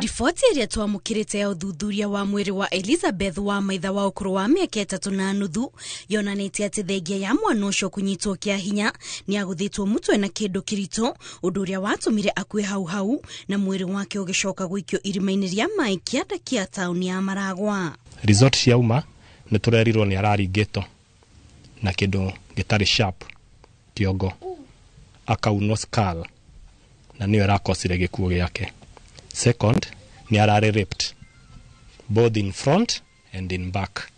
Riboti ĩrĩa twamũkĩrĩte ya ũthuthuria wa mwĩrĩ wa Elizabeth wa Maitha wa ũkũrũ wa mĩaka 3.5 yonanĩtie atĩ thengia ya mwana ũcio kũnyitwo kĩa hinya nĩ agũthĩtwo mũtwe na kĩndũ kĩritũ, ũndũ ũrĩa watũmire akue hau hau na mwĩrĩ wake ũgĩcoka gũikio irima-inĩ rĩa maĩ kĩanda kĩa taũni ya Maragwa. Result ciauma nĩ tũrerirwo nĩ araringĩtwo Na kĩndũ gĩtarĩ sharp kĩongo, akaunwo skull, na nĩyo ĩrakosire gĩkuũ gĩake. Second, nĩ ararĩ raped both in front and in back,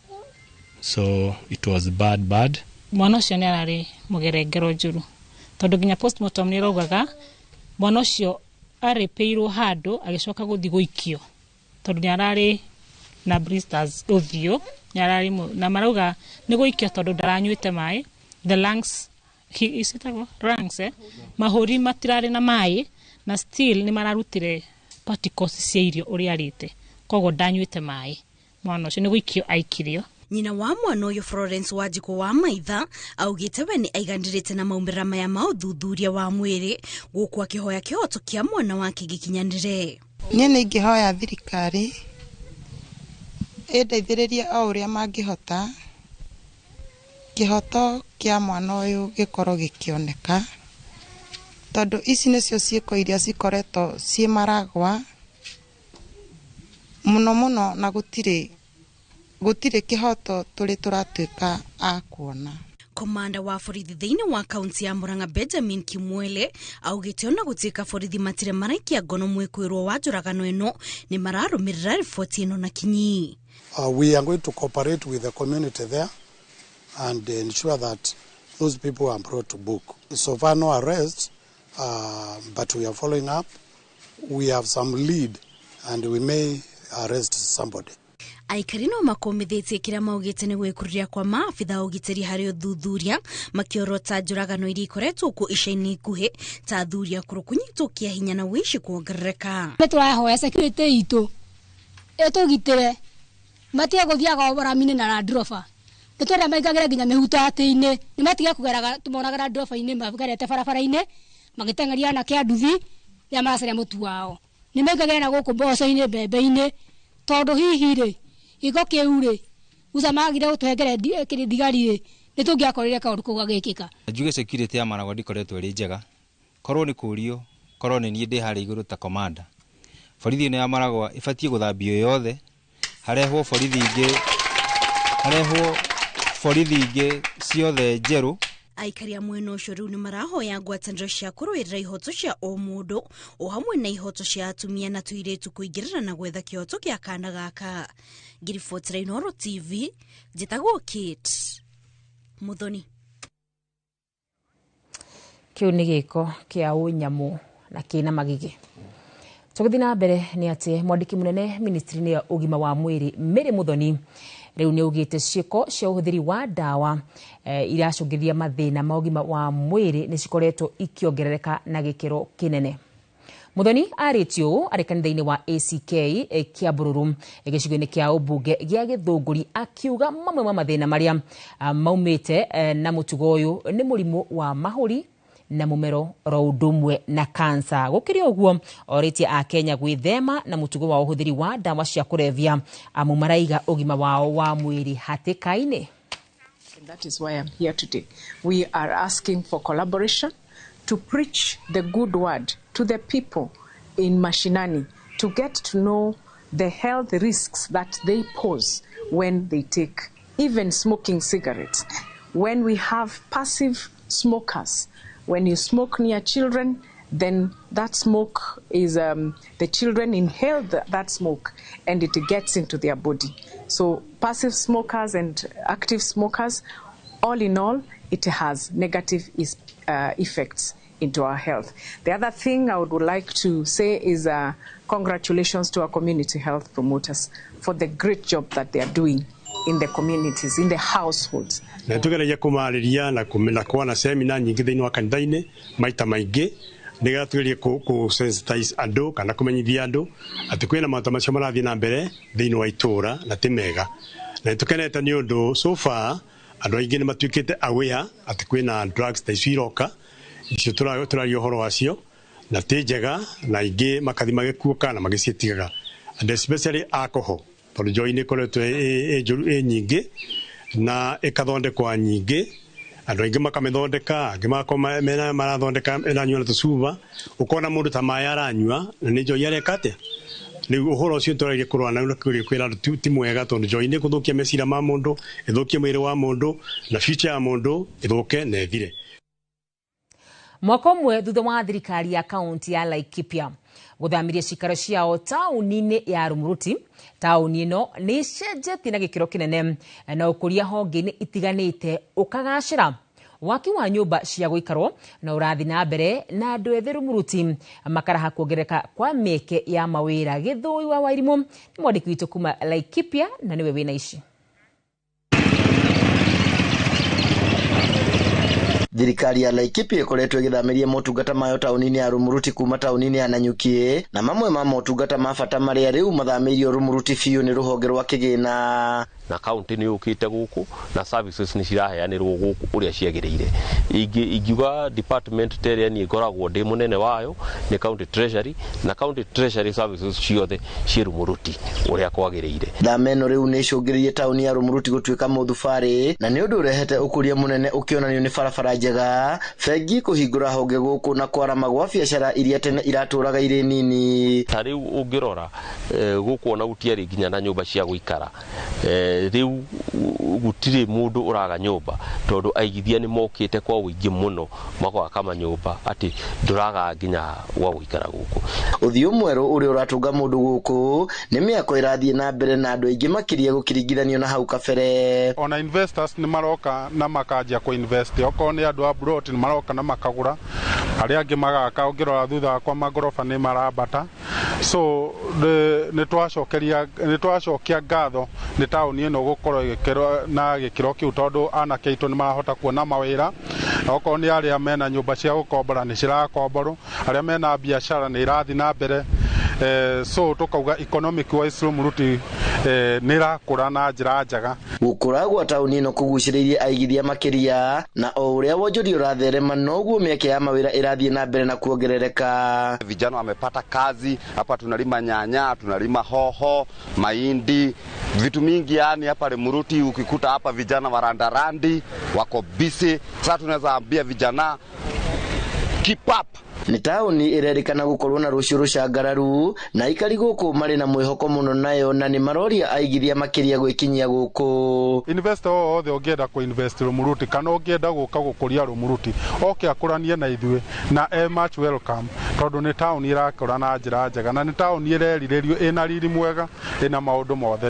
so it was bad, bad. Mwana ũcio nĩ ararĩ mũgerengero njũru, tondũ nginya postmortem nĩ ĩraugaga mwana ũcio arĩpĩirwo handũ, agĩcoka gũthiĩ gũikio, tondũ nĩ ararĩ na blisters ũthiũ, nĩ ararĩ na marauga nĩ gũikio tondũ ndaranyuĩte maĩ. The lungs, icitagwo lungs, mahũri matirarĩ na maĩ, na still nĩ mararutire particles cia irio ũrĩa arĩte, koguo ndanyuĩte maĩ. Mwana ũcio nĩ gũikio aikirio. Nyina wa mwana ũyũ, Florence Wanjikũ wa Maitha, augĩte we nĩ aiganĩrĩte na maumĩrĩra maya ma ũthuthuria wa mwĩrĩ, gũkũ akĩhoya kĩhoto kĩa mwana wake gĩkinyanĩre. Niĩ nĩ ingĩhoya thirikari ĩndeithĩrĩrie o ũrĩa mangĩhota, kĩhoto kĩa mwana ũyũ gĩkorwo gĩkĩoneka, tondũ ici nĩcio ciĩko iria cikoretwo ciĩ maragwa mũno mũno, na gũtirĩ kĩhoto tũrĩ tũratuĩka a kuona. Komanda wa borithi thĩinĩ wa kaunti ya Murang'a, Benjamin Kimwele, augĩte ona gũtuĩka borithi matirĩ maraikia ngono mwĩkwĩrwo wa njũragano ĩno, nĩ mararũmĩrĩra riboti ĩno na kinyi. We are going to cooperate with the community there and ensure that those people are brought to book. So far no arrests, but we are following up. We have some lead and we may arrest somebody. Aikari no makomithĩtie kĩrĩa maugĩte nĩ gwĩkururia kwa maabitha a ũgitĩri harĩ ũthuthuria, makĩorota njũragano iria ikoretwo kuo ica-inĩ ikuhĩ ta athuri akũrũ kũnyitwo kĩa hinya na ũici kuongerereka. Nĩ tũrahoya security itũ ĩtũgitĩre, matige gũthiaga rami-inĩ na Land Rover. Nĩ twenda maingagĩre nginya mĩhutatĩ-inĩ, nĩ matige kũgeraga tũmonaga Land Rover-inĩ magerete barabara-inĩ magĩteng'eria anake a nduthi rĩrĩa maracaria mũtu wao. Nĩ maingagĩre na gũkũ mboco-inĩ, mbembe-inĩ, tondũ hihi rĩ gĩko kĩu rĩ guca magire gũtũhengere thigari rĩ, nĩ tũngĩakorire kaũndũ kau gagĩkĩka. Njuge security ya Maragwa ndĩkoretwo ĩrĩ njega, korwo nĩ kũrio, korwo nĩ niĩ ndĩ harĩa igũrũ ta commander, borithi ĩno ya Maragwa ĩbatiĩ gũthambio yothe, harehwo borithi ingĩ, harehwo borithi ingĩ ciothe njerũ. Aikari a mwena ũcio rĩu nĩ marahoya ngwatanĩro cia kũrũĩrĩra ihoto cia o mũndũ o hamwe na ihoto cia atumia na tũirĩtu kũingĩrĩra na gwetha kĩhoto kĩa kana gaka. Ngiribotera Inooro TV, njĩtagwo Kate Muthoni. Kĩu nĩ gĩko kĩa ũnyamũ na kĩna magigi. Tũgĩthiĩ na mbere nĩ atĩ mwandĩki mũnene ministry-inĩ ya ũgima wa mwĩrĩ Mary Muthoni rĩu nĩ augĩte ciĩko cia ũhũthĩri wa ndawa iracũngĩrĩria mathĩna ma ũgima wa mwĩrĩ nĩ cikoretwo ikĩongerereka na gĩkĩro kĩnene. Muthoni arĩtie ũũ arĩ kanitha-inĩ wa ACK Kĩambururu gĩcigo-inĩ kĩa ũmbunge gĩa Gĩthũngũri, akiuga mamwe ma mathĩna marĩa maumĩte na mũtugo ũyũ nĩ mũrimũ wa mahũri na mũmero oro ũndũ ũmwe na kansa. Gũkĩrĩ ũguo, orĩtie Akenya gwĩthema na mũtugo wa ũhũthĩri wa ndawa cia kũrebia, amu maraiga ũgima wao wa mwĩrĩ hatĩka-inĩ. And that is why I'm here today. We are asking for collaboration to preach the good word to the people in Mashinani, to get to know the health risks that they pose when they take even smoking cigarettes. When we have passive smokers, when you smoke near children, then that smoke is, the children inhale that smoke and it gets into their body. So passive smokers and active smokers, all in all, it has negative effects into our health. The other thing I would like to say is congratulations to our community health promoters for the great job that they are doing in the communities, in the households. Na tugeragia kumariria na kuona seminar nyingĩ thĩinĩ wa kanitha-inĩ maita maingĩ, nĩgetha tugerie kũ sensitize andũ kana kũmenyithia andũ atĩ kwĩna maũndũ macio marathiĩ na mbere thĩinĩ wa itũũra na ti mega. Na nĩtũkenete nĩ ũndũ so far andũ aingĩ nĩ matuĩkĩte aware atĩ kwĩna drugs ta icio iroka, icio tũraria ũhoro wacio na ti njega, na aingĩ makathi magĩkuũka na magĩciĩtigaga, and especially alcohol, tondũ njohi nĩ ĩkoretwo ĩ njũru ĩ nyingĩ na ĩkathondekwa nyingĩ, andũ aingĩ makamĩthondeka, angĩ magakorwo mena marathondeka ĩranyua na tũcuba, ũkona mũndũ ta maĩ aranyua na nĩ njohi areka atĩa, Rĩu ũhoro ũcio tũrageria kũrũa naguo na kũgeria kwĩra andũ ti mwega tondũ njohi nĩ ĩgũthũkia meciria ma mũndũ, ĩthũkie mwĩrĩ wa mũndũ na future ya mũndũ ĩthũke na ĩthire. Mwaka ũmwe thutha wa thirikari ya kaunti ya Laikipia guthamiria cikaro ciao tauni-inĩ ya Rumuruti, tauni ĩno nĩ ĩcenjetie na gĩkĩro kĩnene na ũkũria honge-inĩ itiganĩte ũkagacĩra. Waki wa nyũmba cia gũikarwo na ũrathi na mbere na andũ ethĩ Rumuruti makaraha kuongerereka kwa mĩeke ya mawĩra. Gĩthũi wa Wairimũ nĩ mwandĩki witũ kuma Laikipia na nĩwe wĩna ici. Thirikari ya Laikipia ĩkoretwo ĩgĩthamĩria motungata mayo taũni-inĩ ya Rumuruti kuma taũni-inĩ ya Nanyuki, na mamwe ma motungata ma bata marĩa rĩu mathamĩirio Rumuruti biũ nĩ rũhonge rwa kĩgĩna. Na kaunti nĩ yũkĩte gũkũ na services nĩ ciraheanĩrwo gũkũ ũrĩa ciagĩrĩire. Ingiuga department ta ĩrĩa niĩ ngoragwo ndĩ mũnene wayo nĩ county treasury, na county treasury services ciothe ciĩ Rumuruti ũrĩa kwagĩrĩire. Thama ĩno rĩu nĩ ĩcũngĩrĩirie taũni ya Rumuruti gũtuĩka mũthubarĩ, na nĩ ũndũ ũrehete ũkũria mũnene ũkĩonanio nĩ barabara njega, bengi kũhingũra honge gũkũ na kwarama gwa biacara iria tene iratũraga irĩ nini. Ta rĩu ũngĩrora gũkũ ona gũtiarĩ nginya na nyũmba cia gũikara. Rĩu gũtirĩ mũndũ ũraga nyũmba tondũ aigithia nĩ mokĩte kwa ũingĩ mũno magwaka manyũmba atĩ ndũraga nginya gwa gũikara gũkũ. Ũthiũ mwerũ ũrĩa ũratũnga mũndũ gũkũ nĩ mĩako ĩrathiĩ na mbere na andũ aingĩ makĩria gũkĩringithanio na hau kabere. Ona investors nĩ maroka na makanjia kũ invest, okorwo nĩ andũ a plot nĩ maroka na makagũra, arĩa angĩ magaka, ũngĩrora thutha wakwa magoroba nĩ marambata. So nĩ twacokia ngatho nĩ taũni ĩno gũkorwo ĩgĩkĩrwo na gĩkĩro kĩu tondũ anake aitũ nĩ marahota kuona mawĩra, okorwo nĩ arĩa mena nyũmba cia gũkombora nĩ cirakomborwo, arĩa mena biacara nĩ irathiĩ na mbere. So tukauga economic wise Rumuruti nĩ ĩrakũra na njĩra njega. Gũkũra gwa taũni ĩno kũgucĩrĩirie aigithia makĩria, na o ũrĩa wonjoria ũratherema noguo mĩeke ya mawĩra ĩrathiĩ na mbere na kuongerereka. Vijana wamepata kazi hapa, tunalima nyanya, tunalima hoho, mahindi, vitu mingi yani hapa Rumuruti. Ukikuta hapa vijana warandarandi wako busy. Sasa tunaweza ambia vijana keep up. Nĩ taũni ĩrerĩkana gũkorwo na rũciũ rũcangararu na aikari gũkũ marĩ na mwĩhoko mũno nayo, na nĩ maroria aigithia makĩria gwĩkinyia gũkũ. Investor othe ũngĩenda kũ invest Rumuruti kana ũngĩenda gũka gũkũria Rumuruti oke akũranie na ithuĩ na e much welcome, tondũ nĩ taũni ĩrakũra na njĩra njega na nĩ taũni ĩrerirĩrio ĩna riri mwega ĩna maũndũ mothe.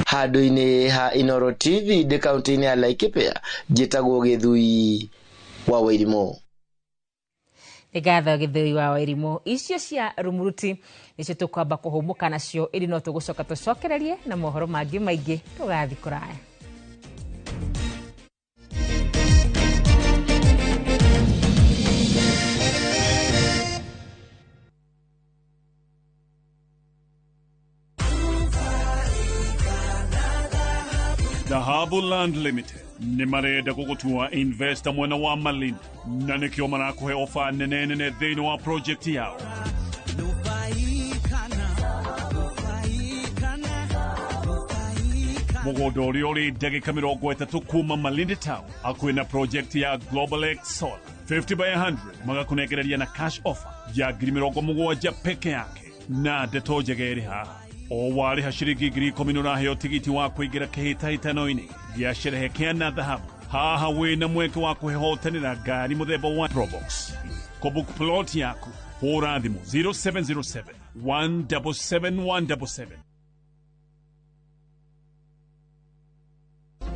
Handũ-inĩ ha Inooro TV ndĩ kaũntĩ-inĩ ya Laikipia, njĩtagwo Gĩthui wa Wairimũ. Ngatho Gĩthũi wa Wairimũ. Icio cia Rumuruti nĩcio tũkwamba kũhũmũka nacio, ĩndĩ no tũgũcoka tũcokererie na mohoro mangĩ maingĩ tũgathiĩ kũraya. Dhahabu Land Limited nĩ marenda gũgũtua investor mwena wa Malindi na nĩkĩo marakũhe ofa nene nene thĩinĩ wa project yao. Mũgũnda ũrĩa ũrĩ ndagĩka 30 kuma Malindi Town hakuhĩ na project ya Global X Solar 50 by 100 magakũnengereria na cash offer ya 70,000 peke yake, na ndeto njega ĩrĩ haha o warĩha ciringi 10,000 nĩũraheo tigiti wa kũingĩra kĩhĩtahĩtano-inĩ gĩa sherehe kĩa na dhahabu. Haha wĩna mweke wa kwĩhotanĩra ngari mũthemba wa Probox. Kũbook plot yaku hũra thimũ 0707 177 177.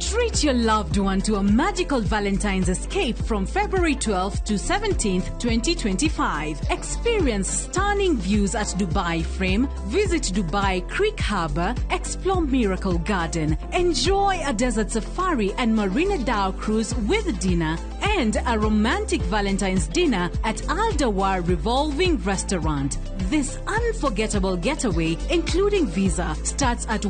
Treat your loved one to a magical Valentine's escape from February 12th to 17th, 2025. Experience stunning views at Dubai Frame, visit Dubai Creek Harbour, explore Miracle Garden, enjoy a desert safari and Marina Dhow cruise with dinner, and a romantic Valentine's dinner at Al Dawar Revolving Restaurant. This unforgettable getaway, including visa, starts at